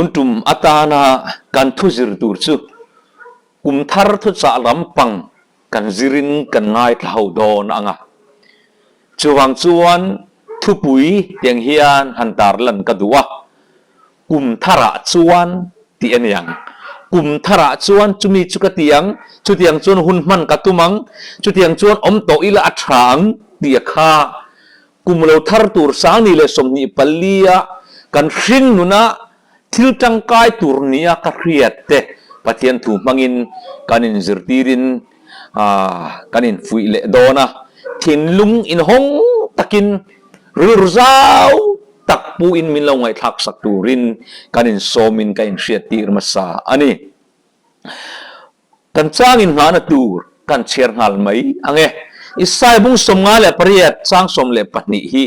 Tun tum atana kan thu zir tur chu kum thar thuchah lampang kan zirin kan ngaithla ho dawn ang a. Chuvang chuan thupui tiang hian han tarlan ka duh a, Kum tharah chuan tih a ni ang. Kum tharah chuan chumi chu ka ti ang, chutiang chuan hun hman ka tum ang, chutiang chuan awm tawh ila a tha ang tih a kha. Kum lo thar tur 2024 a kan hring nuna thil tangkai tur nia ka hriat te Pathian thu hmangin kan inzirtirin kan infuih leh dawn a, thinlung inhawng takin rilru zau tak puin min lo ngaihthlak sak turin kan insawmin ka inhriattir hmasa a ni. Kan changin nghahna tur kan chhiar nghal mai ang e. Isai bung 58 chang 12 hi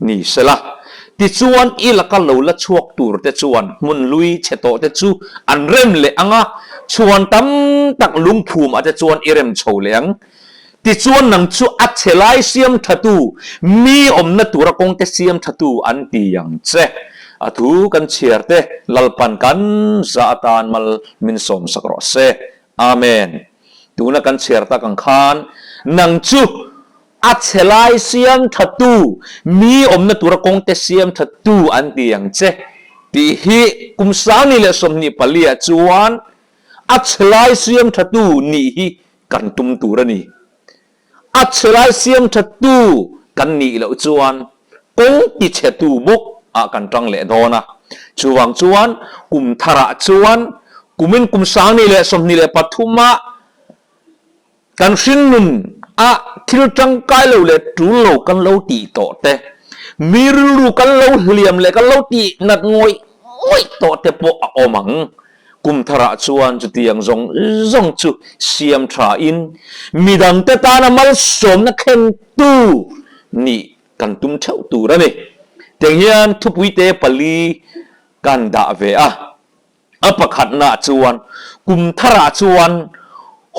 ni sela. Tichuan i laka lo la chhuak tur te chuan hmun hlui chhe tawh te chu an rem leh ang a, chhuan tam tak lungphum ah te chuan i rem chho leh ang. Tichuan nang chu a chhe lai siam thatu, mi awmna tura kawngte siam thatu an ti ang che. A thu kan chhiar te Lalpan kan za atan mal min sawm sak rawh se. Amen. Tuna kan chhiar tak ang khan nang chu a chhe lai siam thatu, mi awmna tura kawngte siam thatu an ti ang che tih hi kum 2024 ah chuan a chhe lai siam thatu nih hi kan tum tur a ni. A chhe lai siam thattu kan nih loh chuan kawng tichhetu bawk ah kan tang leh dawn a. Chuvang chuan kum tharah chuan kumin kum 2023 ah kan hringnun ah thil tangkai lo leh tul lo kan lo tih tawh te, mi rilru kan lo hliam leh kan lo tih nat ngawih ngawih tawh te pawh a awm ang. Kum tharah chuan chutiang zawng zawng chu siam tha in midangte tana malsawmna thlentu nih kan tum theuh tur a ni. Tiang hian thupuite pali kan dah ve a. A pakhatnaah chuan kum tharah chuan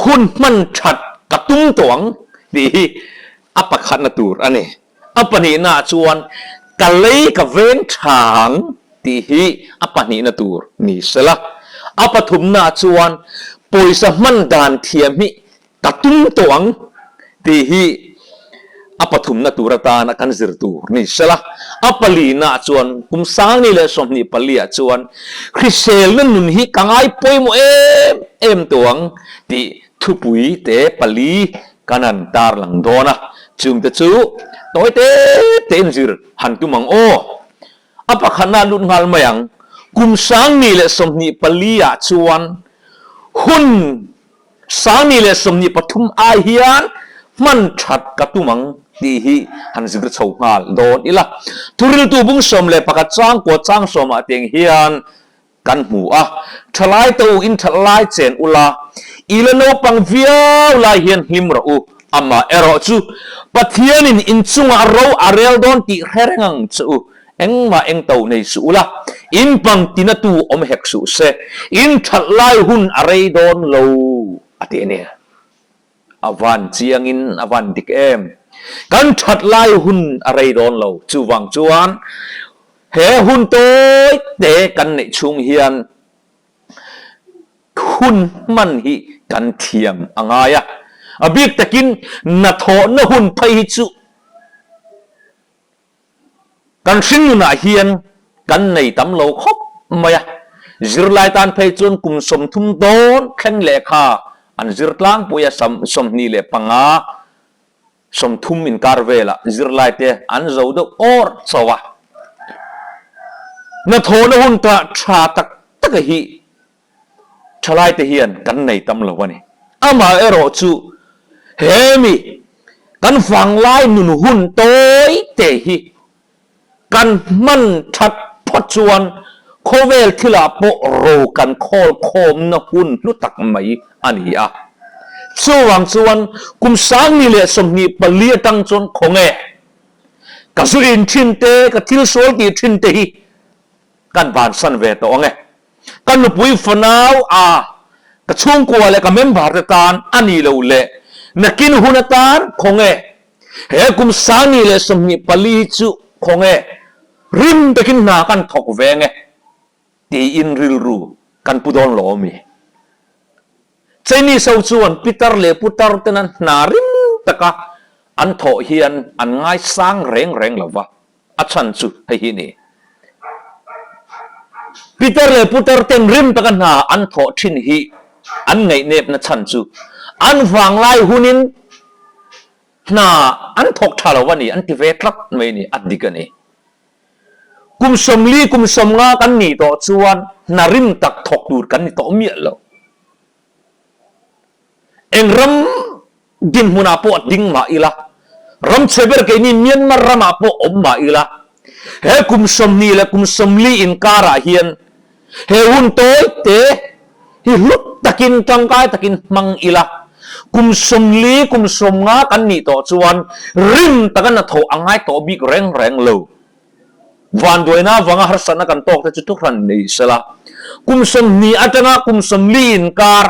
hun hman that ka tum tawh ang tih hi a pakhatna tur a ni. A pahnihnaah chuan ka lei ka veng tha ang tih hi a pahnihna tur ni sela. A pathumnaah chuan pawisa hman dan thiam hi ka tum tawh ang tih hi a pathumna tur atana kan zir tur ni sela. A palinaah chuan kum 2024 ah chuan hriselna nun hi ka ngai pawimawh em em tawh ang tih thupui te pali Kan han tarlang dawn a, chungte chu tawi te tein zir han tum ang aw. A pakhatna lut nghal mai ang. Kum 2024 ah chuan hun 2023 ai hian hman that ka tum ang tih hi han zir chho nghal dawn ila. Thuriltu bung 11 chang kua chang sawmah tiang hian Kan hmu a, thalai te u in that lai chen ula, i la naupang viau lai hian hlim rawh u, amah erawh chu Pathianin in chungah ro a rel dawn tih hre reng ang che u, engmah eng to nei suh ula, in pang tinatu awm hek suh se, in that lai hun a rei dawn lo a ti a ni. A van chiangin a van dik em. Kan that lai hun a rei dawn lo. Chuvang chuan he hun tawi te kan neih chhung hian hun hman hi kan thiam a ngai a. A bik takin hnathawhna hun phei hi chu Kan hringnunah hian kan nei tam lo khawp mai a, zirlai tan phei chuan kum 30 dawn thleng lehkha an zir tlangpui a, 25, 30 inkar velah zirlai te an zo deuh awr chauh a. Hnathawhna hun ta tha tak tak hi thalai te hian kan nei tam lo a ni. Amaherawhchu hemi kan vanglai nun hun tawi te hi kan hman that phawt chuan khawvel thilah pawh ro kan khawl khawmna hun hlu tak mai a ni a. Chuvang chuan kum 2024 atang chuan khawnge ka zu in thin te, ka thil sual tih thin te hi kan bansan ve tawh ang e. Ka nupui fanau a ka chhungkua leh ka member te tan a ni lo leh nakin hun atan khawnge he kum 2024 hi chu khawnge rim takin hna kan thawk ve nge. Tiin rilru kan pu dawn lo ami? Chinese ho chuan pitar leh putar tena hna rim taka an thawh hian an ngaisang reng reng lo va, a chhan chu hei hi ni. Pitar leh putar ten rim taka hna an thawh thin hi an ngaihnepna chhan chu an vanglai hunin hna an thawk tha lo a ni an ti ve tlat mai a ni, a dik a ni. Kum 40, kum 50 kan nih tawh chuan hna rim tak thawk tur kan ni tawh miah lo. Eng ram dinhmunah pawh ding mah ila, ram chhe ber keini Myanmar ramah pawh awm mah ila, he kum 20 leh kum 40 inkarah hian he hun tawi te hi hlut takin tangkai takin hmang ila, kum 40, kum 50 kan nih tawh chuan rim taka hnathawh a ngai tawh bik reng reng lo. Vanduaina avanga harsatna kan tawk te chu thuhran nei sela, kum 20 atanga kum 40 inkar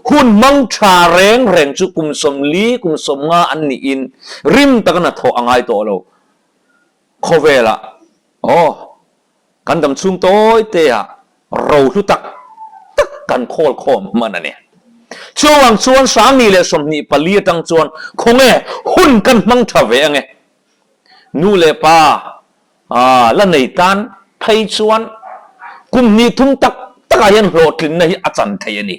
hun hmang tha reng reng chu kum 40, kum 50 an niin rim taka hnathawh a ngai tawh lo. Khawvelah aw kan dam chhung tawi te ah ro hlu tak tak kan khawl khawm hman a ni. Chuvang chuan Sangni leh 24 atang chuan khawnge hun kan hmang tha ve ange. Nu leh pa la nei tan phei chuan kum hnih thum tak takah hian hlawhtlinna hi a chan thei a ni.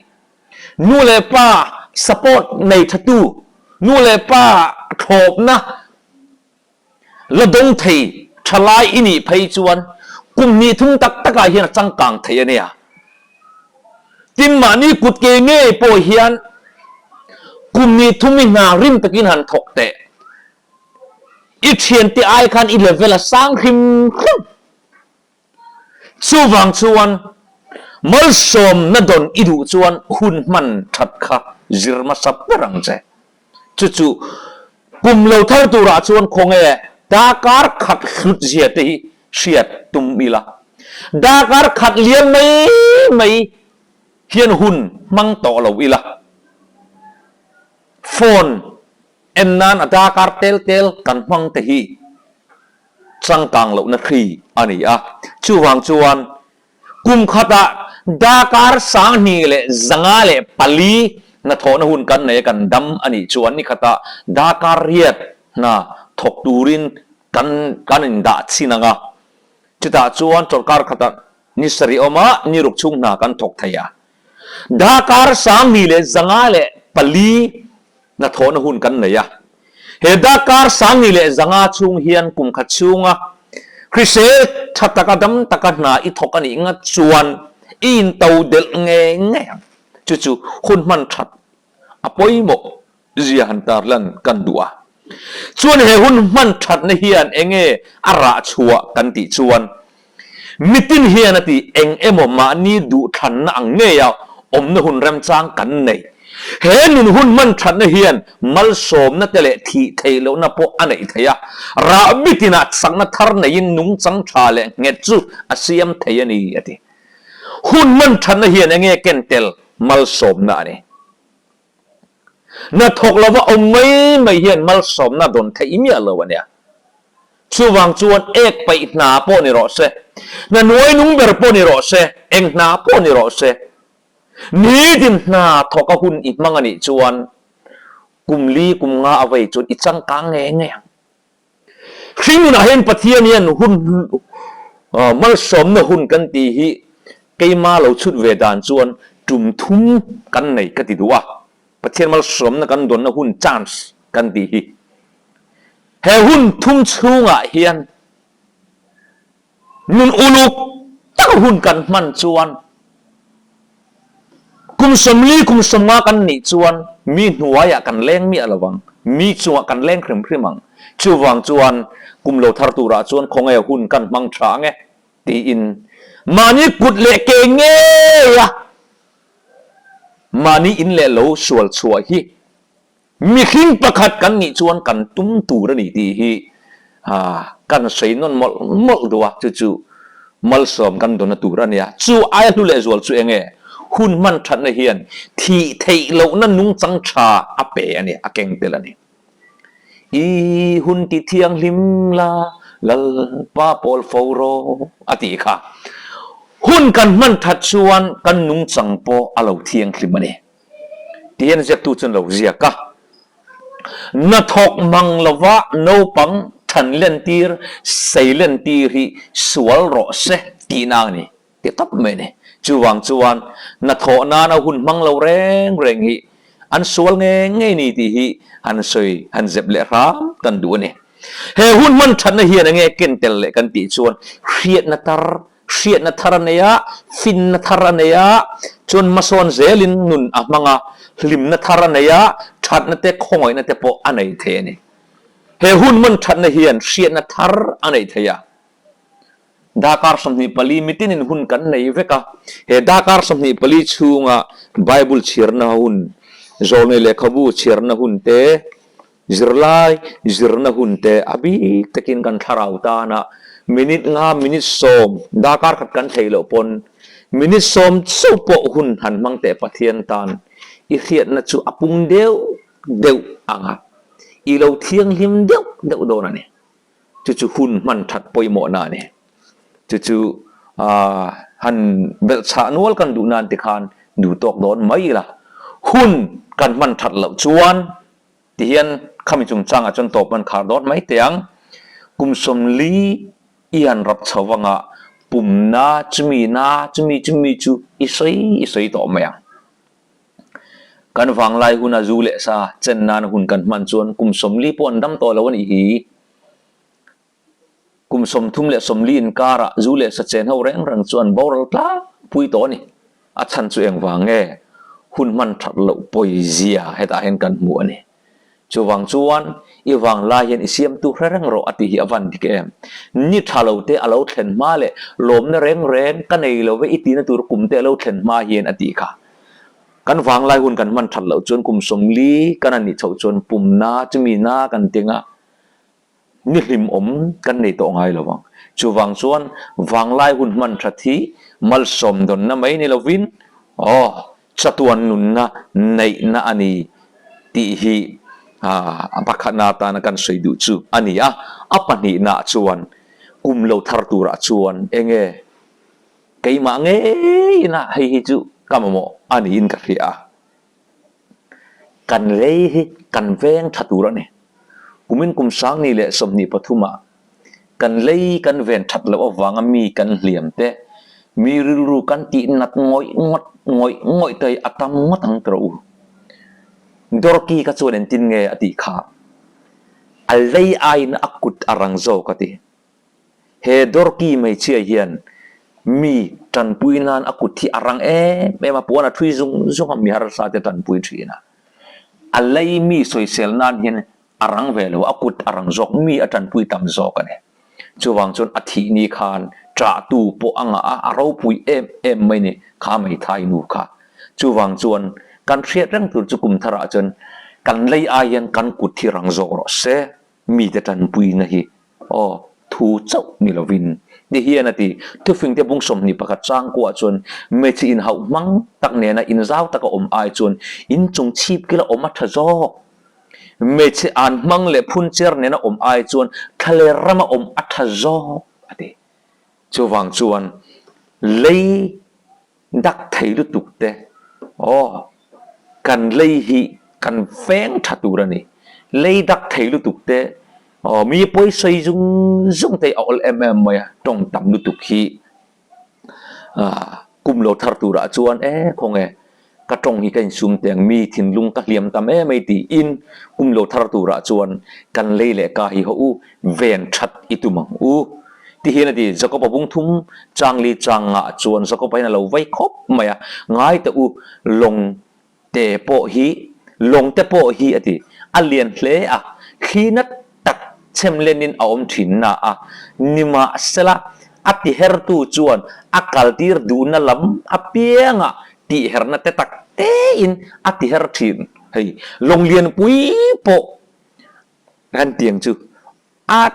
Nu leh pa support nei thatu, nu leh pa thlawpna la dawng thei thalai i nih phei chuan kum hnih thum tak takah hian a changkang thei a nia. Tin mahni kut ke ngei pawh hian kum hnih thum i hna rim takin han thawk teh. I thiante ai khan i level a sang hrim hrim. Chuvang chuan malsawmna dawn i duh chuan hun hman that kha zir hmasa ber ang che. Chu chu kum lo thar turah chuan khawnge darkar khat hlut zia te hi hriat tum ila. Darkar khat liam mai mai hian hun hmang tawh lo ila. Phone En nan a darkar tel tel kan hmang te hi changkang lohna hri a ni a. Chuvang chuan kum khatah darkar 2504 hnathawhna hun kan nei a kan dam a nih chuan ni khatah darkar riat hna thawk turin kan kan indah chhin ang a. Chutah chuan chawlhkar khatah ni sarih awm a, ni ruk chhung hna kan thawk thei a. Darkar 2504 hnathawhna hun kan nei a. He darkar 2500 chhung hian kum khat chhunga hrisel tha taka dam taka hna i thawk a nih ngat chuan i into delh ngei ngei ang. Chu chu hun hman that a pawimawh zia han tarlan kan duh a. Chuan he hun hman thatna hian enge a rah chhuah kan tih chuan mitin hian a ti eng emaw mahni duhthlanna ang ngeia awmna hun remchang kan nei. He nun hun hman thatna hian malsawmna te leh thih theih lohna pawh a neih theih a, rah mitinah chakna thar neiin nungchang tha leh nghet chu a siam thei a ni a ti. Hun hman thatna hian enge ken tel malsawmna a ni. Hna thawk lova awm mai mai hian malsawmna dawn theih miah lo a nia. Chuvang chuan ek paih hna pawh ni rawh se, hna nuai nung ber pawh ni rawh se, eng hna pawh ni rawh se, nitin hna thawka hun i hmang a nih chuan kum li kum nga a vei chuan i changkang ngei ngei ang. Hringnunah hian Pathian hian hun malsawmna hun kan tih hi keima lo chhut ve dan chuan tum thum kan nei ka ti duh a, Pathian malsawmna kan dawnna hun chance kan tih hi he hun thum chhungah hian Nun uluk tak hun kan hman chuan kum 40 kum 50 kan nih chuan mi hnuaiah kan leng miah lo ang, mi chungah kan leng hrim hrim ang. Chuvang chuan kum lo thar turah chuan khawnge hun kan hmang tha ang e tiin mahni kut leh ke ngeia mahni in leh lo sual chhuah hi Mihring pakhat kan nih chuan kan tum tur a ni tih hi kan sawi nawn mawlh mawlh duh a, chu chu malsawm kan dawnna tur a nia. Chu aia hlu lehzual chu eng nge? Hun hman thatna hian thih theih lohna nungchang tha a pe a ni, a keng tel a ni. I hun ti thianghlim la, Lalpa pawl fo rawh a tih kha. Hun kan hman that chuan kan nungchang pawh a lo thianghlim a ni. Ti hian ziaktu chuan lo ziak a. Hnathawk mang lova naupang than lentir, sei lentir hi sual rawh se tihna a ni ti tawp mai a ni. Chuvang chuan hnathawh nana hun hmang lo reng reng hi an sual ngei ngei ni tih hi han sawi han zep leh hram kan duh a ni. He hun hman thatna hian enge ken tel leh kan tih chuan hriatna tar Hriatna thar a nei a, finna thar a nei a, chuan hmasawn zelin nun a hmang a, hlimna thar a nei a, thatna te khawngaihna te pawh a nei thei a ni. He hun man thatna hian hriatna thar a nei thei a. Darkar 24 mitinin hun kan nei vek a, he darkar 24 chhunga Bible chhiarna hun, zawlnei lehkhabu chhiarna hun te, Zirlai zirna hun te a bik takin kan thlarau tana minute nga minute sawm darkar khat kan theih loh pawn minute sawm chauh pawh hun han hmang teh Pathian tan i hriatna chu a pung deuh deuh ang a, i lo thianghlim deuh deuh dawn a ni. Chu chu hun hman that pawimawhna a ni. Chu chu han belhchhah nual kan duh nan tikhan duh tawk dawn mai ila. Hun kan hman that loh chuan Tihian khami chungchangah chuan tawp an khar dawt mai teh ang. Kum 40 i han rap chho vanga pumna chumi na chumi chumi chu i sawi i sawi tawh mai ang. Kan vanglai huna zu leh sa chen nana hun kan hman chuan kum 40 pawh an dam tawh lo a nih hi. Kum 30 leh 40 inkarah zu leh sa chen ho reng reng chu an boral tlangpui tawh a ni. A chhan chu engvang nge? Hun hman that loh pawizia hetah hian kan hmu a ni. Chuvang chuan i vanglai hian i siamtu hre reng rawh a tih hi a van dik em? Ni tha lo te a lo thlen hma leh lawmna reng reng ka nei lo ve i tihna tur kum te a lo thlen hma hian a tih kha. Kan vanglai hun kan hman that loh chuan kum 40 kan a nih chhoh chuan pumna chumi na kan ting a, Ni hlimawm kan nei tawh ngai lo ang. Chuvang chuan vanglai hun hman that hi malsawm dawnna mai ni lovin, aw, chatuan nunna neihna a ni tih hi a pakhatna atana kan sawi duh chu a ni a. A pahnihnaah chuan kum lo thar turah chuan enge keimah ngeiina hei hi chu ka mamawh a niin ka hria a. Kan lei hi kan veng tha tur a ni. Kumin kum 2023 ah kan lei kan ven that loh avanga mi kan hliam te, mi rilru kan tih nat ngawih ngawt ngawih ngawih te hi a tam ngawt ang tawh u. Dorki kha chuan engtin nge a tih kha? A lei aiin a kut a rang zawk a ti. He Dorki hmeichhia hian mi tanpui nan a kut hi a rang em em a, puan a thui zung zung a, mi harsa te tanpui thin a. A lei mi sawisel nan hian a rang ve lo, a kut a rang zawk, mi a tanpui tam zawk a ni. Chuvang chuan a thih ni khan ṭahtu pawh a ngah a, a ropui em em mai ni kha hmeithai nu kha. Chuvang chuan kan hriat reng tur chu kum tharah chuan kan lei ai hian kan kut hi rang zawk rawh se. Mite tanpuina hi aw thu chauh ni lovin ti hian a ti. Thufingte bung 21 changkuah chuan hmeichhe inhauh hmang tak nena inzau taka awm ai chuan inchung chhip kila awm a tha zawk. Hmeichhe an hmang leh phuncher nena awm ai chuan thlaler rama awm a tha zawk a ti. Chuvang chuan lei Dak thei lutuk te, aw, kan lei hi kan veng tha tur a ni. Lei dak thei lutuk te, aw, mi pawi sawi zung zung te hi a awl em em mai a, tawng tam lutuk hi kum lo thar turah chuan e khawnge ka tawng hi ka insum teh ang, mi thinlung ka hliam tam em mai tiin kum lo thar turah chuan kan lei leh ka hi hawh u, ven that i tum ang u. Ti hian a ti, Jakob-a bung thum chang li chang ngah chuan Jakob-a hian a lo vei khawp mai a, Ngai teh u, lawng te pawh hi, lawng te pawh hi a ti, a lian hle a, thli nat tak chhem lenin a awm thin na a, nimahsela a tihertu chuan a kaltir duhna lam apiangah tihherna te tak tein a tiher thin. Hei, lawng lianpui pawh kan tiang chu A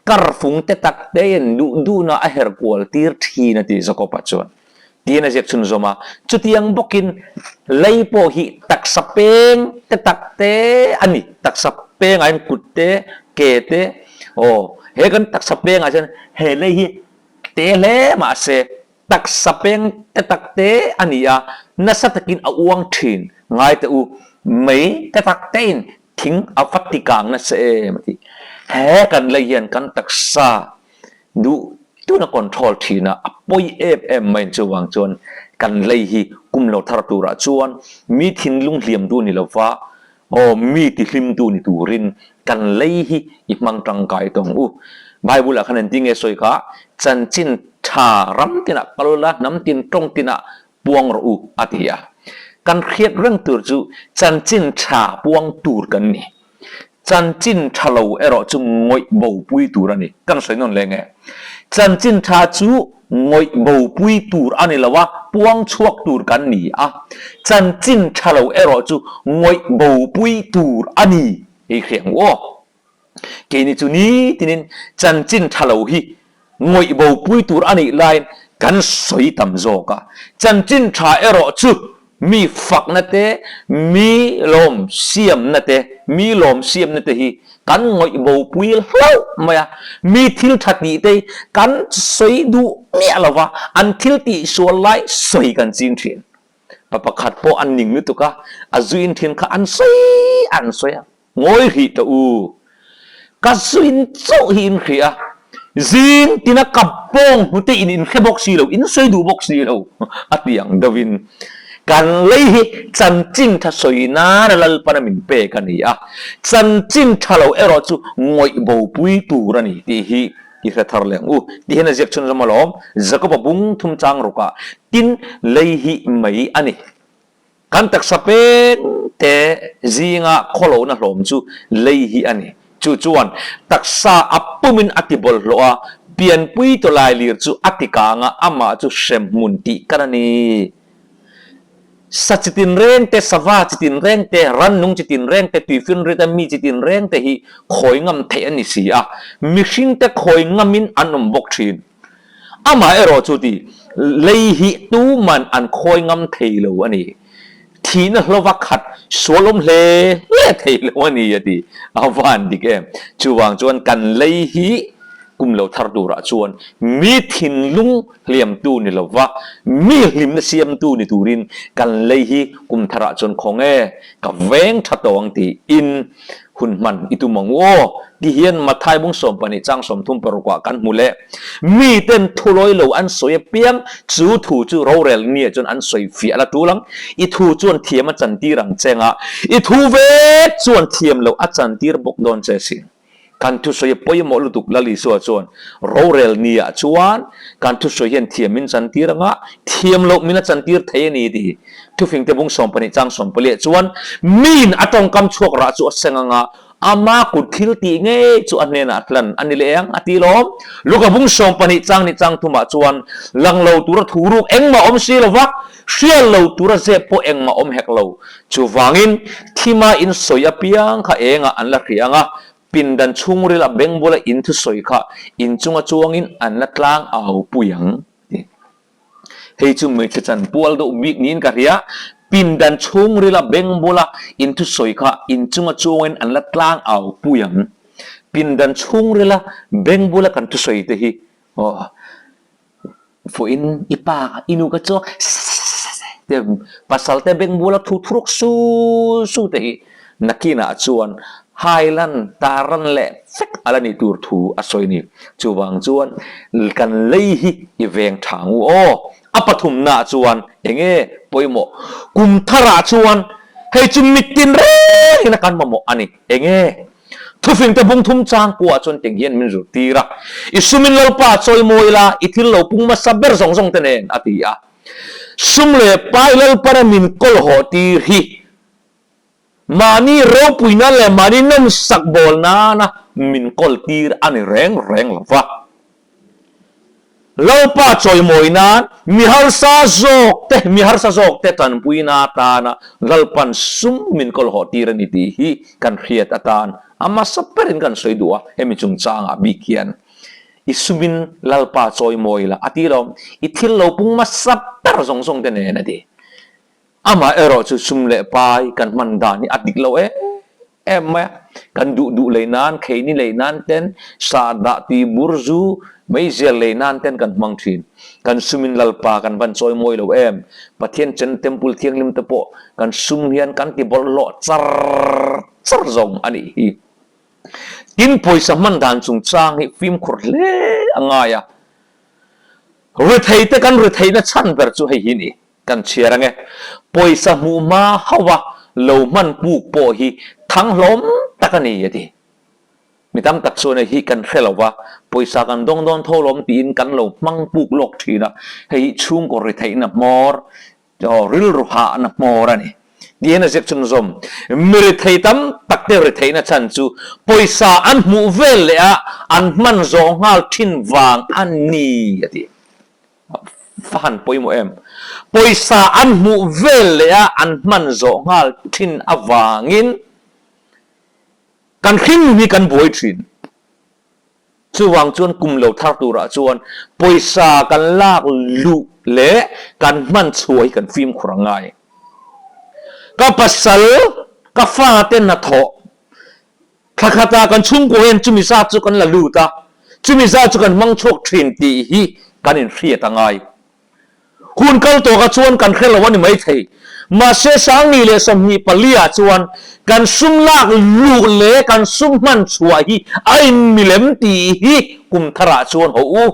karfung te tak tein duh duhna a her kual tir thin a ti Jakob-a chuan. Tiin a ziak chhunzawm a, Chutiang bawkin lei pawh hi taksa peng te tak te a ni, taksa pengah hian kut te, ke te, aw he kan taksa pengah hian he lei hi te hle mahse. Taksa peng te tak te a ni a, nasa takin a uang thin. Ngai teh u, mei te tak tein thing a va ti kang nasa em a ti. He kan lei hian kan taksa duh tuna control thin a, a pawi em em mai chuvang chuan kan lei hi kum lo thar turah chuan mi thinlung hliamtu ni lova Aw, mi tihlimtu ni turin kan lei hi i hmang tangkai tawng u. Bible-ah khan engtin nge sawi kha? Chanchin tha ram tinah kal ula, hnam tin tawng tinah puang rawh u, a ti a. Kan hriat reng tur chu chanchin tha puang tur kan ni. Chanchin tha lo erawh chu ngawih bopui tur a ni. Kan sawi nawn leh nge? Chanchin tha chu ngawih bopui tur a ni lo a, puang chhuak tur kan ni a, chanchin tha lo erawh chu ngawih bopui tur a ni hei hriat ang u aw. Keini chu nitinin chanchin tha lo hi ngawih bopui tur a nih laiin kan sawi tam zawk a, chanchin tha erawh chu Mi fakna te, mi lawm siamna te, mi lawm siamna te hi kan ngawih bopui hlauh mai a, mi thil tha tih te hi kan sawi duh miah lo va, an thil tih sual lai sawi kan ching thin. Pa pakhat pawh an ning lutuk a, a zuin thin kha an sawi an sawi a. Ngawi hrih tawh u. Ka zuin chauh hi in hrih a, zing tina ka bawng hnute in in hre bawk si lo, in sawi duh bawk si lo a ti ang deuhin kan lei hi chanchin tha sawi nana Lalpana min pek a ni a, chanchin tha lo erawh chu ngawih bopui tur a ni tih hi i hre thar leh ang u. Ti hian a ziak chhunzawm alawm, Jakoba bung thum chang rukah tin lei hi mai a ni. Kan taksa peng te zinga khawlohna hlawm chu lei hi a ni. Chu chuan taksa a pumin a ti bawlhhlawh a, pianpui tawlailir chu a ti kang a, amah chu hremhmun tih kan a ni. Sa chi tinreng te, sava chi tinreng te, rannung chi tinreng te, tuifinrit a mi chi tinreng te hi khawi ngam theih a ni si a, mihringte khawi ngamin an awm bawk thin. Amah erawh chu ti, lei hi tuman an khawi ngam thei lo a ni. Thihna hlova khat sual awm hle hle thei lo a ni a ti. A van dik em. Chuvang chuan kan lei hi kum lo thar turah chuan mi thinlung hliamtu ni lova mi hlimna siamtu ni turin kan lei hi kum tharah chuan khawng e, ka veng tha tawh ang tiin Hun hman i tum ang u aw, ti hian Mathai bung 12 chang 36 ah kan hmu leh. Miten thu lawi lo an sawi apiang, chu thu chu rorel nia chuan an sawi fiah la tul ang. I thu chuan thiam a chantir ang che nga, i thu vek chuan thiam loh a chantir bawk dawn che sin. Kan thusawi a pawimawh lutuk Lal Isua chuan rorel nia chuan kan thusawi hian thiam min chantir anga, thiam loh min a chantir thei a ni ti. Thufingte bung 12 chang 14 ah chuan miin a tawngkam chhuak rah chu a seng ang a, ama kut thil tih ngei chu a hnenah hlan a ni leh ang a ti lawm. Luka bung 12 chang ni chang thumah chuan lang lo tura thu ruk engmah awm si lo va, hrial lo tura zep pawh engmah awm hek lo. Chuvangin thima in sawi apiang kha engah an la hria ang a, pindan chhungril a beng bula in thusawi kha inchunga chuangin an la tlang au pui ang ti. Hei chu hmeichhe chan pual deuh bik niin ka hria. Pindan chhungrila beng bula in thusawi kha inchunga chuangin an la tlang au pui ang. Pindan chhungrila beng bula kan thusawi te hi aw fuihin i pa i nu ka chuang te pasal te beng bula thu thuruk su su te hi Nakinah chuan Highland taran leh vek a la nih tur thu a sawi a ni. Chuvang chuan kan lei hi i veng tha ang u aw. A pathumnaah chuan enge pawimawh? Kum tharah chuan hei chu mittin rengin a kan mamawh a ni. Enge? Thufingte bung thum chang kuah chuan teng hian min zirtir a, I sumin Lalpa chawimawi la, i thil lo pung hmasa ber zawng zawng te nen a ti a. Sum leh pai Lalpana min kawlhawh tir hi Mahni ropuina leh mahni nawmsak bawl nana min kawl tir a ni reng reng lo va. Lalpa chawimawi nan mi harsa zawk te, mi harsa zawk te tanpuina atana Lalpan sum min kawl hawh tir a ni tih hi kan hriat atan a hmasa berin kan sawi duh a, hemi chungchangah bik hian i sumin Lalpa chawimawi la a ti lo, i thil lo pung hmasa ber zawng zawng te nen a ti. Amah erawh chu sum leh pai kan hman dan hi a dik lo em em mai a. Kan duh duh lei nan, kheini lei nan ten, sahdah, tibur, zu, meizial lei nan ten kan hmang thin. Kan sumin Lalpa kan van chawi mawi lo em? Pathian chen Temple thianghlim te pawh kan sum hian kan ti bawlhhlawh char char zawng a nih hi. Tin, pawisa hman dan chungchang hi fimkhur hle a ngai a. Rethei te kan retheihna chhan ber chu hei hi ni. Kan chhiar ange. Pawisa hmuh hma hauh a lo hman puk pawh hi thang hlawm tak a ni a ti. Mi tam tak chuan hei hi kan hre lo va, pawisa kan dawng dawn tho lawm tiin kan lo hmang puk lawk thin a, hei hi chhungkaw retheihna hmawr, rilru hahna hmawr a ni. Tiin a ziak chhunzawm. Mi rethei tam tak te retheihna chhan chu pawisa an hmuh vel leh a an hman zawh nghal thin vang a ni a ti. Va han pawimawh em? Pawisa an hmuh vel leh a an hman zawh nghal thin avangin kan hring hi kan buai thin. Chuvang chuan kum lo thar turah chuan pawisa kan lak luh leh kan hman chhuah hi kan fimkhur a ngai. Ka pasal, ka fate hnathawh Thla khatah kan chhungkaw hian chumi zat chu kan la lut a, chumi zat chu kan hmang chhuak thin tih hi kan inhriat a ngai. Hun kal tawkah chuan kan hre lo a ni maithei. Mahse Sangni leh 24 ah chuan kan sum lak luh leh kan sum hman chhuah hi a inmilem tih hi kum tharah chuan haw u.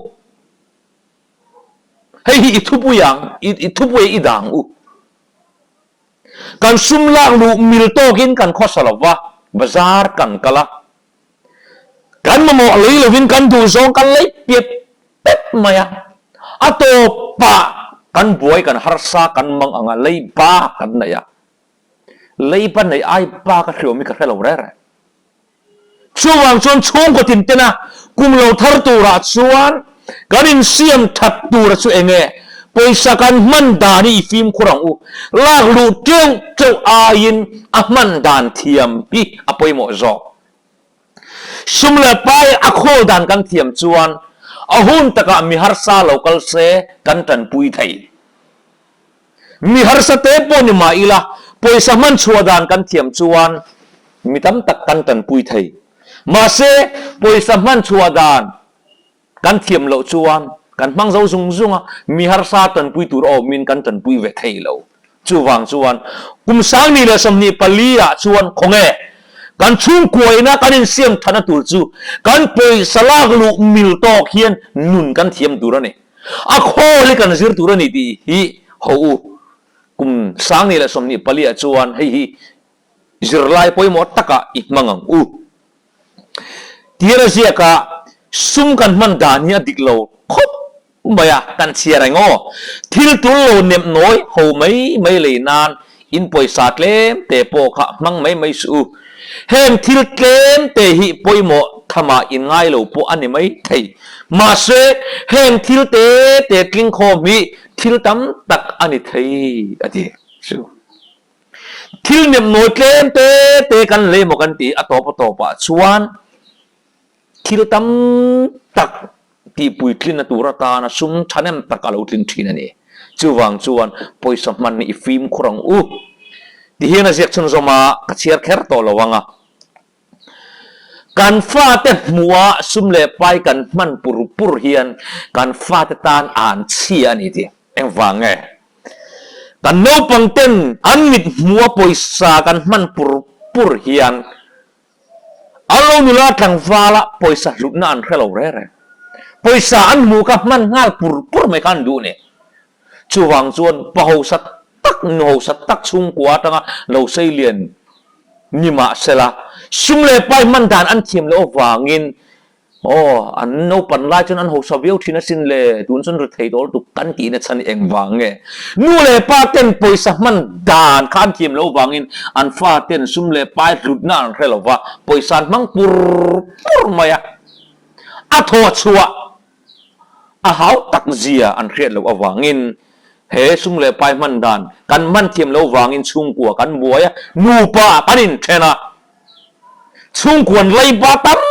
Hei hi i thupui ang, i thupui i dang u. Kan sum lak luh mil tawkin kan khawsa lo va, bazar kan kal a. Kan mamawh lei lovin kan duh zawng kan lei piap pep mai a. A tawpah kan buai kan harsa kan mang ang a, lei ba kan neih a. Lei ba neih ai ba ka hriawm hi ka hre lo reng reng. Chuvang chuan chhungkaw tintena kum lo thar turah chuan kan insiam that tura chu eng nge? Pawisa kan hman dan hi i fimkhur ang u. Lak luh teuh teuh aiin a hman dan thiam hi a pawimawh zawk. Sum leh pai a khawl dan kan thiam chuan a hun takah mi harsa lo kal se kan tanpui thei. Mi harsa te pawh ni mah ila, pawisa hman chhuah dan kan thiam chuan mi tam tak kan tanpui thei. Mahse, pawisa hman chhuah dan kan thiam loh chuan kan hmang zo zung zung a, mi harsa tanpui tur awmin kan tanpui ve thei lo. Chuvang chuan kum 2024 ah chuan khawnge kan chhungkuaina kan insiam thana tur chu kan pawisa lak luh mil tawk hian nun kan thiam tur a ni. A khawl hi kan zir tur a ni tih hi ho u. Kum 2024 ah chuan hei hi zirlai pawimawh takah i hmang ang u. Tir a ziak a, sum kan hman dan hi a dik lo khawp mai a, kan chhiar eng aw. Thil tul lo nem nawi ho mai mai lei nan in pawisa tlem te pawh kha hmang mai mai suh u. Heng thil tlem te hi pawimawh thamah in ngai lo pawh a ni mai thei. Mahse, heng thil te te tling khawm hi thil tam tak a ni thei, a ti chu. Thil nemnawi tlem te te kan lei maw kan ti a tawp a tawpah chuan Thil tam tak tihpuitlina tur atana sum thahnem tak a lo tling thin a ni. Chuvang chuan pawisa hman hi i fimkhur ang u. Tihian a ziak chhunzawm a, ka chhiar kher tawh lo ang a. Kan fate hmuha sum leh pai kan hman pur pur hian kan fate tan an chhia a ni tih engvang nge? Kan naupang ten an mit hmuha pawisa kan hman pur pur hian An lo nula tlangvala pawisa hlutna an hre lo reng reng. Pawisa an hmuh kha hman nghal pur pur mai kha an duh ni. Chuvang chuan pa hausa tak, nu hausa tak chhungkua atanga lo sei lian ni mah sela, sum leh pai hman dan an thiam loh avangin Aw, an naupan lai chuan an hausa viau thin asin le, tun chuan ri thei dawl tuk kan tihna chhan hi engvang nge? Nu leh pa ten pawisa hman dan kha an thiam loh vangin an fa ten sum leh pai hlutna an hre lo va, pawisa an hmang pur pur mai a, a thaw chhuah a hau tak zia an hriat loh avangin he sum leh pai hman dan kan hman thiam loh vangin chhungkua kan buai a, nupa kan inthen a. Chhungkuan leiba tam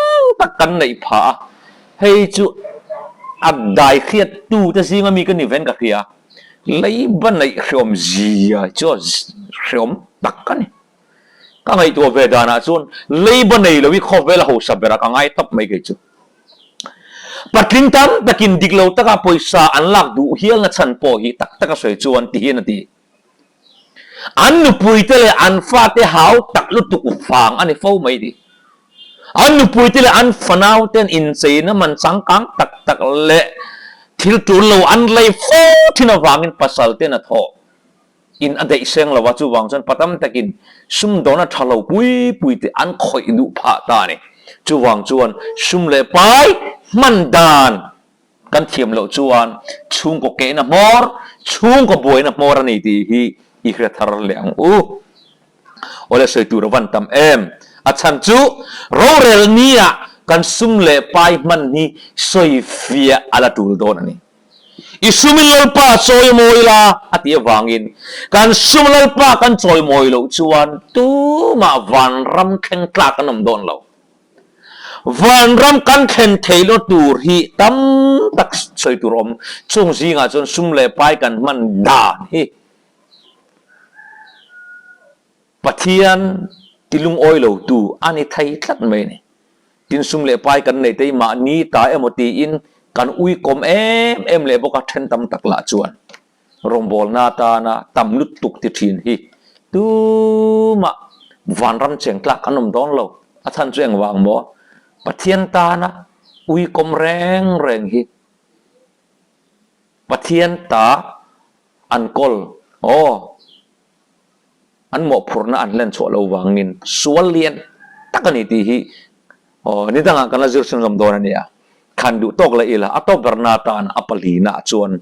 tak kan neih phah a, hei chu a dai hriat tu te zinga mi ka ni ven ka hria, leiba neih hreawm zia chu hreawm tak a ni. Ka ngaihtuah ve danah chuan leiba nei lo hi khawvel a hausa berah ka ngai tawp mai kei chu. Patling tam takin dik lo taka pawisa an lak duh hialna chhan pawh hi tak taka sawi chuan ti hian a ti. An nupuite leh an fate hau tak lutuk vang a ni fo mai ti. An nupuite leh an fanauten incheina man changkang tak tak leh thil tul lo an lei fo thin avangin pasalten a thawh. In a daih seng lo a, chuvang chuan pa tam takin sumdawna tha lo pui pui te an khawih duh phah ta a ni. Chuvang chuan sum leh pai hman dan kan thiam loh chuan chhungkaw kehna hmawr, chhungkaw buaina hmawr a ni tih hi i hre thar leh ang u. Awle sawi tur a van tam em? A chhan chu rorel nia kan sum leh pai hman hi sawi fiah a la tul dawn a ni. I sumin Lalpa chawimawi la a tih avangin kan sum Lalpa kan chawimawi loh chuan tumah vanram thleng tlak an awm dawn lo. Vanram kan thlen theihna tur hi tam tak sawi tur a awm. Chung zingah chuan sum leh pai kan hman dan hi Pathian tilungawi lotu a ni thei tlat mai a ni. Tin sum leh pai kan neih te hi mahni ta emaw tiin kan uikawm em em leh bawk a, then tam tak lah chuan rawngbawlna atana tam lutuk ti thin hi tumah vanram cheng tlak an awm dawn lo. A chhan chu engvang maw? Pathian tana uikawm reng reng hi Pathian ta an kawl aw. An mawhphurhna an hlen chhuah lo vangin sual lian tak a ni tih hi aw ni dangah kan la zir chhunzawm dawn a nia. Khan duh tawk leh ila a tawp berna atan a palina ah chuan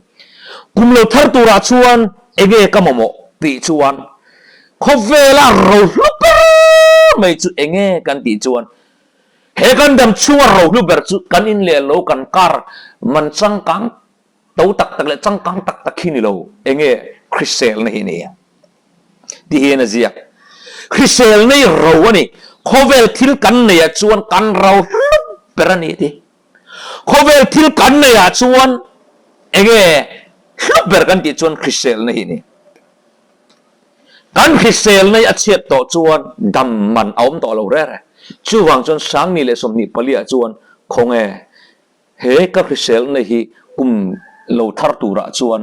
kum lo thar turah chuan enge ka mamawh tih chuan khawvela rohlu ber mai chu enge kan tih chuan he kan dam chhunga rohlu ber chu kan in leh lo kan kar man changkang To tak tak leh changkang tak tak hi ni lo, enge hriselna hi nia ti hian a ziak. Hriselna hi ro a ni, khawvel thil kan neihah chuan kan ro hlut ber a ni a ti. Khawvel thil kan neihah chuan enge hlut ber kan tih chuan hriselna hi a ni. Kan hriselna hi a chhiat tawh chuan dam man a awm tawh lo rere. Chuvang chuan Sangni leh 24 ah chuan khawnge He ka hriselna hi kum lo thar turah chuan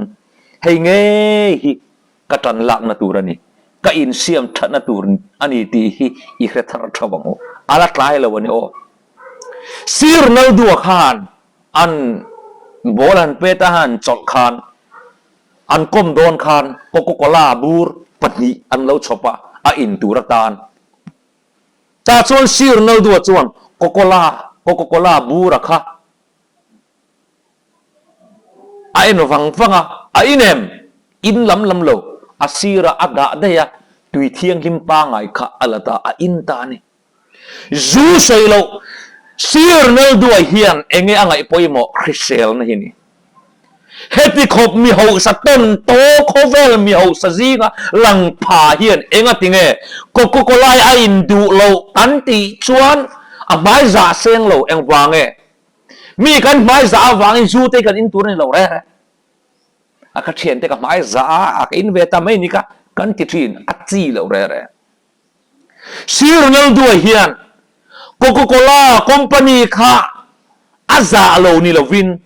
hei ngei hi ka tan lakna tur a ni, ka insiam thatna tur a ni tih hi i hre thar tha vang u. A la tlai lo a ni aw. Sir Ronaldo-a khan an ball han pet a han chawlh khan an kawm dawn khan Coca-Cola bur pahnih an lo chhawp a, a in tur atan. Tah chuan Sir Ronaldo-a chuan Coca-Cola, Coca-Cola bura kha a en vang vang a, a in em? In lam lam lo, a sirah a dah daih a, tui thianghlim pangai kha a la ta, a in ta a ni. Zu sawi loh, Sir Ronaldo-a hian enge a ngaih pawimawh hriselna hi ni. Heti khawp mi hausa tawn taw khawvel mi hausa zinga lang pha hian engati nge Coca-Cola a in duh loh kan tih chuan a hmai zah seng lo engvang nge? Mi kan hmai zah avangin zu te kan in tur a ni lo reng reng. A ka thiante ka hmai zah a, a ka in ve ta mai ni ka kan ti thin a chi lo reng reng. Sir Ronaldo hian Coca-Cola company kha a zah lo ni lovin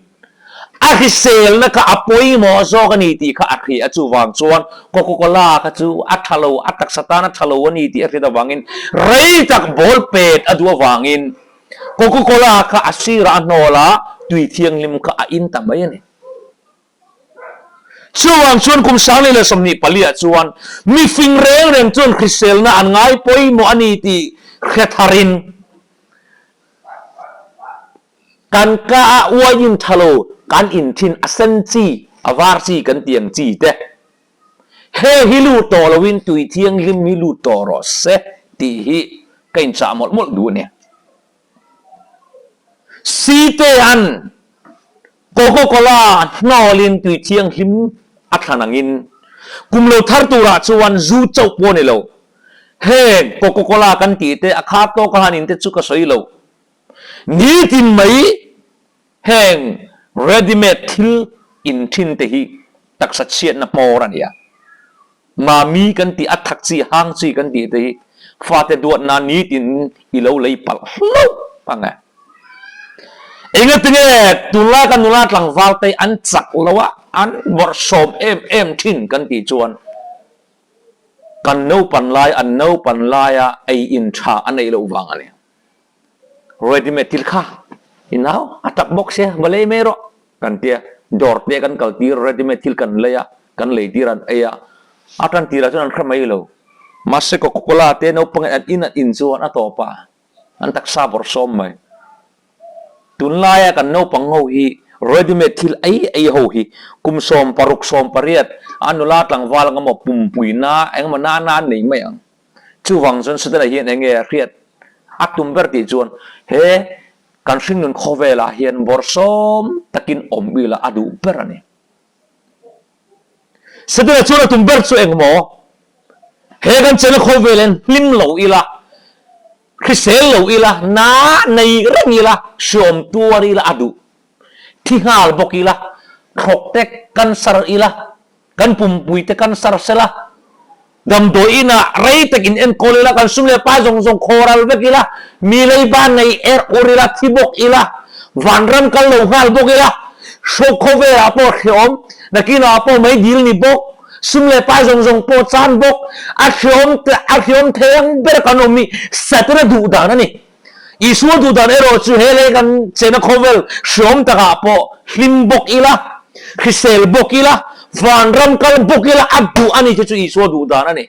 a hriselna kha a pawimawh zawk a ni tih kha a hria a, chuvang chuan Coca-Cola kha chu a tha lo, a taksa tan a tha lo a ni tih a hriat avangin rei tak ball pet a duh avangin Coca-Cola kha a sirah a hnawl a, tui thianghlim kha a in ta mai a ni. Chuvang chuan kum 2024 ah chuan mifing reng reng chuan hriselna an ngai pawimawh a ni tih hre tharin kan ka ah uaiin tha lo kan in thin a sen chi, a var chi kan ti ang chi te he hi lut tawh loin tui thianghlim hi lut tawh rawh se tih hi ka inchah mawlh mawlh duh a ni. Sitea'n Coca-Cola hnawlin tui thianghlim a thlan angin kum lo thar turah chuan zu chauh pawh a ni lo. Heng Coca-Cola kan tih te, a khar tawk a han in te chu ka sawi lo. Nitin mai heng ready-made thil in thin te hi taksa chhiatna hmawr a ni a. Mami kan tih, a thak chi, hang chi kan tih te hi. Fate duat nan nitin i lo lei palh hlauh ang e. Engatinge tunlai kan nula tlangval te an chak lo a, an bawrhsawm em em thin kan tih chuan kan naupan lai an naupan laia ei in tha a neih loh vang a ni. Ready made thil kha i nau a tak bawk sia va lei mai rawh kan tia dawr te kan kal tir ready made thil kan lei a kan lei tir an ei a a tan tirah chuan an hre mai lo mahse coca cola te naupangin an in an in chuan a tawp a an taksa bawrhsawm mai tunlaia kan naupang ho hi ready made thil ei ei ho hi kum 16 18 a nula tlangval ang emaw pumpuina engemaw nana an nei mai ang. Chuvang chuan Setana hian eng nge a hriat a tum ber tih chuan he kan hringnun khawvelah hian bawrhsawm takin awm ila a duh ber a ni. Setana chuan a tum ber chu eng maw? He kan chena khawvel hian hlim lo ila, hrisel lo ila, na nei reng ila, hriawm tuar ila a duh. Thi nghal bawk ila, thlawk te cancer ila, Kan pumpui te kan sar sel a, damdawi inah rei tak in enkawl ila, kan sum leh pai zawng zawng khawral vek ila, mi leiba nei er ur ila, thi bawk ila, vanram kal lo nghal bawk ila, hrawk khawvelah pawh hreawm, nakinah pawh mei dil ni bawk, sum leh pai zawng zawng pawh chan bawk, a hreawm a hreawm thei ang ber kan awm hi Satana duh dan a ni. Isua duh dan erawh chu he lei kan chena khawvel hreawm takah pawh hlim bawk ila, hrisel bawk ila, vanram kal bawk ila a duh a ni chu chu Isua duh dan a ni.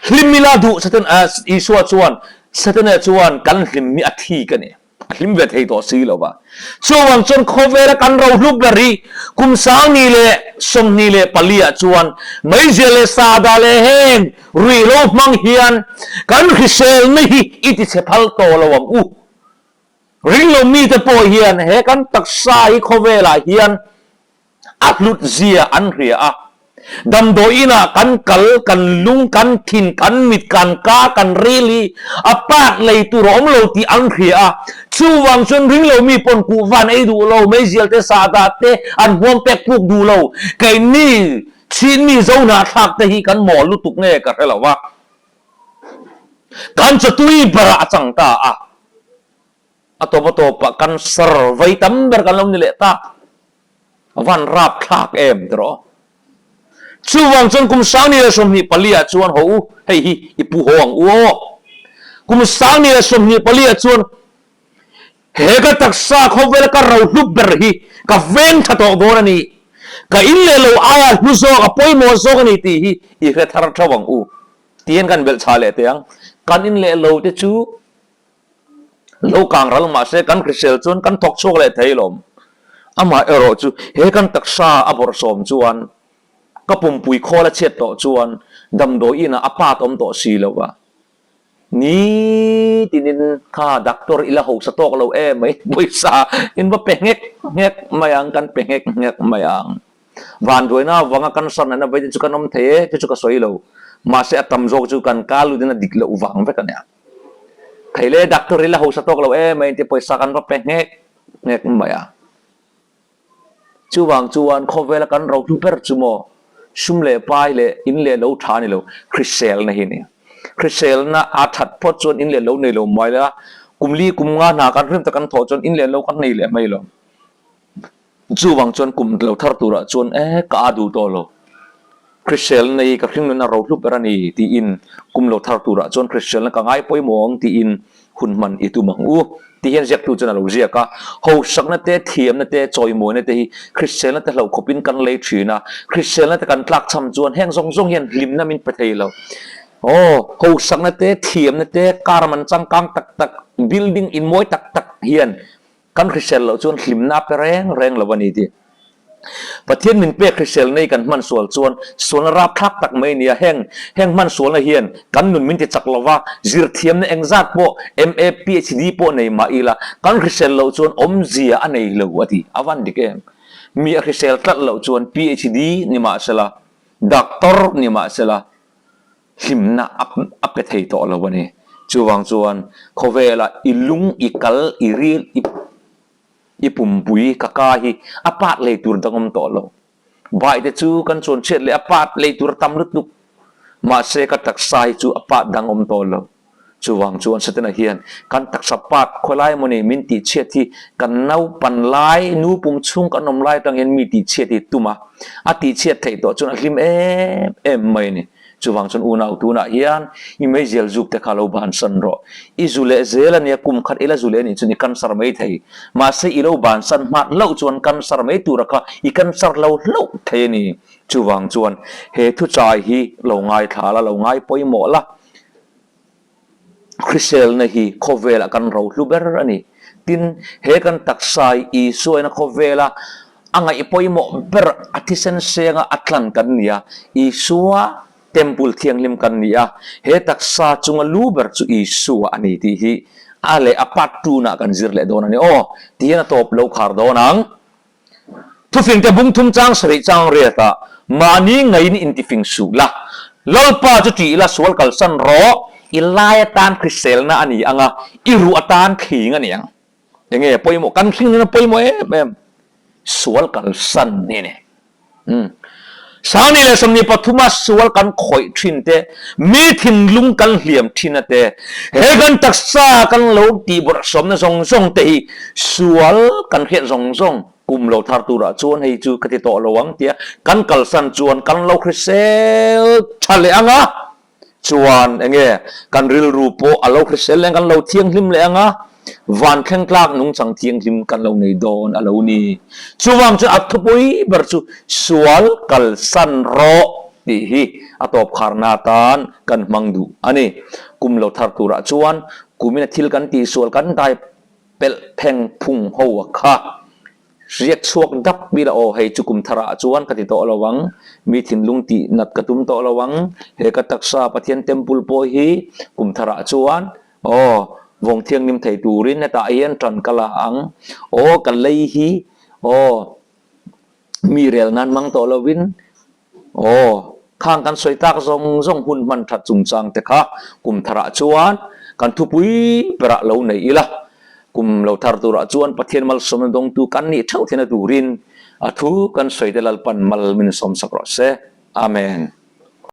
Hlim ila duh Satan Isua chuan Satana chuan kan hlim hi a thik a ni. A hlim ve thei tawh si lo va. Chuvang chuan khawvela kan rohlu ber hi kum 2024 ah chuan meizial leh sahdah leh heng ruihhlo hmang hian kan hriselna hi i tichhe phal tawh lo ang u. Ringlo mite pawh hian he kan taksa hi khawvelah hian A hlut zia an hria a. Damdawi inah kan kal, kan lung, kan thin, kan mit, kan ka, kan ril hi a part lei tur a awm lo tih an hria a. Chuvang chuan ring lo mi pawn kuhva an ei duh lo, meizial te, sahdah te an hmuam pek puk duh lo. Keini chhinmi zohnahthlak te hi kan mawl lutuk nge ka hre lo va. Kan chawtui berah a chang ta a. A tawp a tawpah cancer vei tam ber kan lo ni leh tak. A van rap thlak em tiraw? Chuvang chuan kum 2024 ah chuan haw u, hei hi i pu haw ang u aw. Kum 2024 ah chuan he ka taksa khawvela ka ro hlu ber hi ka veng tha tawh dawn a ni. Ka in leh lo aia hlu zawk, a pawimawh zawk a ni tih hi i hre thar theuh ang u. Tihian kan belh chha leh teh ang. Kan in leh lo te chu Lo kang ral mahse kan hrisel chuan kan thawk chhuak leh thei lawm. Amah erawh chu he kan taksa a bawrhsawm chuan ka pumpui khawl a chhiat tawh chuan damdawi inah a pat awm tawh si lo va. Nitinin kha doctor i la hausa tawk lo em mai pawisa in va pe nghek nghek mai ang kan pe nghek nghek mai ang. Vanduaina avanga cancer natna vei te chu kan awm thei e chu chu ka sawi lo. Mahse a tam zawk chu kan kal lutin a dik loh vang vek a nia. Thei le doctor i la hausa tawk lo em mai ti pawisa kan va pe nghek nghek mai a. Chuvang chuan khawvela kan rohlu ber chu maw sum leh pai leh in leh lo tha a ni lo, hriselna hi a ni. Hriselna a that phawt chuan in leh lo nei lo mai la, kum li kum nga hna kan hrim tak kan thawh chuan in leh lo kan nei leh mai lo. Chuvang chuan kum lo thar turah chuan e ka a duh tawh lo. Hriselna hi ka hringnun a rohlu ber a ni tiin kum lo thar turah chuan hriselna ka ngai pawimawh ang tiin hun hman i tum ang u ti hian ziaktu chuan a lo ziak a. Hosakna te, thiamna te, chawimawina te hi hriselna te hlauhkhawpin kan lei thin a. Hriselna te kan tlakchham chuan heng zawng zawng hian hlimna min pe thei lo. Aw, hosakna te, thiamna te, car man changkang tak tak, building inmawi tak tak hian Kan hrisel loh chuan hlimna a pe reng reng lo a ni tih. Pathian min pek hrisel nei kan hman sual chuan sualna rapthlak tak mai a ni a, heng heng hman sualna hian kan nun min ti chak lo va, zirthiamna engzat pawh MA, PhD pawh nei mah ila kan hrisel loh chuan awmzia a nei lo a ti. A van dik em? Mi a hrisel tlat loh chuan PhD ni mahsela, Doctor ni mahsela, hlimna a pe thei tawh lo a ni. Chuvang chuan khawvela i lung, i kal, i ril, i i pumpui, ka ka hi a part lei tur dang awm tawh lo. Bai te chu kan chuan chhiat leh a part lei tur a tam lutuk. Mahse ka taksa hi chu a part dang awm tawh lo. Chuvang chuan Setana hian kan taksa part khawilai emaw ni min tihchhiat hi kan naupan lai, nu pum chhung kan awm lai atang hian mi tihchhiat hi tum a, a tihchhiat theih tawh chuan a hlim em em mai a ni. Chuvang chuan unau tunah hian i meizial zuk te kha lo bansan rawh. I zu leh zel a nia, kum khat ila zu leh anih chuan i cancer mai thei. Mahse i lo bansan hmat hlauh chuan cancer mai tura kha i cancer lo hlauh thei a ni. Chuvang chuan he thuchai hi lo ngaithla la, lo ngai pawimawh la. Hriselna hi khawvelah kan rohlu ber a ni. Tin, he kan taksa hi Isuaina khawvela a ngaih pawimawh ber a thisen senga a tlan kan ni a, Isua Temple thianghlim kan ni a, he taksa chunga lu ber chu Isua a ni tih hi a leh a part tunah kan zir leh dawn a ni. Aw, tihian a tawp lo khar dawn ang. Thufingte bung thum chang sarih chang riat ah mahni ngaiin intifing suh la, Lalpa chu ṭih ila sual kalsan rawh, i lai atan hriselna a ni ang a, i ruh atan thling a ni ang. Enge pawimawh? Kan thling nena pawimawh em em sual kalsan hi a ni. Umm. Sangni leh sawmni pathuma sual kan khawih thin te, mi thinlung kan hliam thin a te, he kan taksa kan lo tihbawrh sawmna zawng zawng te hi sual kan hriat zawng zawng kum lo thar turah chuan hei chu ka ti tawh lo ang tia kan kalsan chuan kan lo hrisel tha leh ang a. Chuan enge kan rilru pawh a lo hrisel leh ang, kan lo thianghlim leh ang a, van thleng tlak nungchang thianghlim kan lo nei dawn a lo ni. Chuvang chuan a thupui ber chu sual kalsan rawh tih hi a tawp kharna atan kan hmang duh a ni. Kum lo thar turah chuan kumina thil kan tihsual kan dai pelh pheng phung ho a kha. Riak chhuak dap ila aw hei chu kum thar ah chuan ka ti tawh lo ang, mi thinlung tih nat ka tum tawh lo ang, he ka taksa Pathian temple pawh hi kum thar ah chuan aw vawng thianghlim thei turin hetah hian tan ka la ang, aw ka lei hi aw mi rel nan hmang tawh lo in Aw, khang kan sawi tak zawng zawng hun hman that chungchang te kha kum tharah chuan kan thupui berah lo nei ila, kum lo thar turah chuan Pathian malsawmna dawngtu kan nih theuh theihna turin a thu kan sawi te Lalpan mal min sawmsak rawh se. Amen.